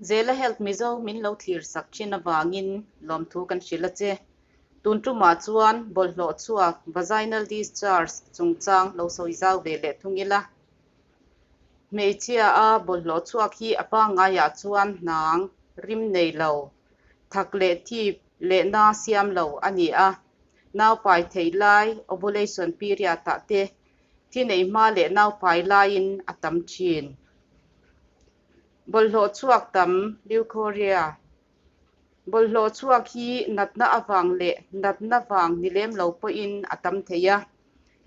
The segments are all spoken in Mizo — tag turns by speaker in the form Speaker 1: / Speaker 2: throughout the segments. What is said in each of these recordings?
Speaker 1: Zela Health Mizo min lo thlir sak thin avangin lawmthu kan hrilh a che. Tun tumah chuan bawlhhlawh chhuak, vaginal discharge, chungchang lo sawi zau ve leh thung ila. Hmeichhia a bawlhhlawh chhuak hi a pangngaiah chuan hnang, rim nei lo, thak leh thip leh na siam lo a ni a. Naupai theih lai, ovulation period, ah te thi nei hma leh naupai laiin a tam thin. Bawlhhlawh chhuak tam, leucorrhea. Bawlhhlawh chhuak hi natna avang leh natna vang ni lem lo pawhin a tam thei a.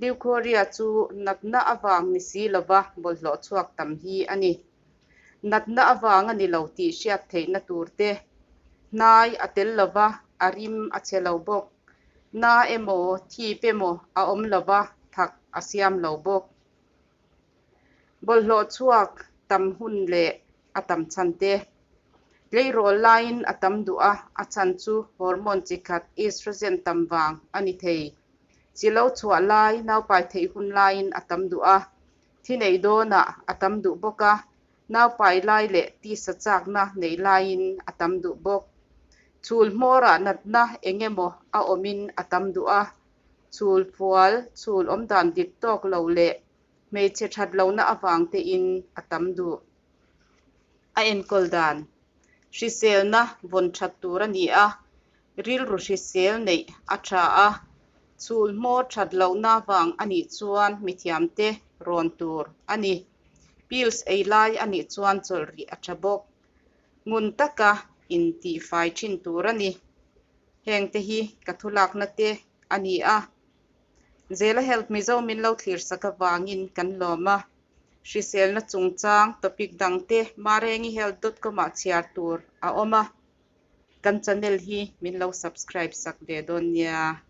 Speaker 1: Leucorrhea chu natna avang ni si lova bawlhhlawh chhuak tam hi a ni. Natna avang a ni lo tih hriat theihna tur te, hnai a tel lova a rim a chhe lo bawk, na emaw thip emaw a awm lova thak a siam lo bawk. Bawlhhlawh chhuak tam hun leh a tam chhan te. Tleirawl laiin a tam duh a, a chhan chu hormone chi khat estrogen tam vang a ni thei. Chi lo chhuah lai, naupai theih hun laiin a tam duh a, thi neih dawnah a tam duh bawk a, naupai lai leh tisa chakna nei laiin a tam duh bawk. Chhul hmawrah natna eng emaw a awmin a tam duh a, chhul fual, chhul awmdan dik tawk lo leh hmeichhe that lohna avang tein a tam duh. A enkawl dan, Hriselna vawn that tur a ni a, rilru hrisel neih a tha a, chhul hmawr that lohna vang a nih chuan mithiamte rawn tur a ni. Pills ei lai a nih chuan chawlh rih a tha bawk. Ngun taka intihfai thin tur a ni. Hengte hi ka thulakna te a ni a. Zela Health Mizo min lo thlir sak avangin kan lawm a. Hriselna chungchang topic dangte marengihealth dot com ah chhiar tur a awm a. Kan channel hi min lo subscribe sak ve dawn nia.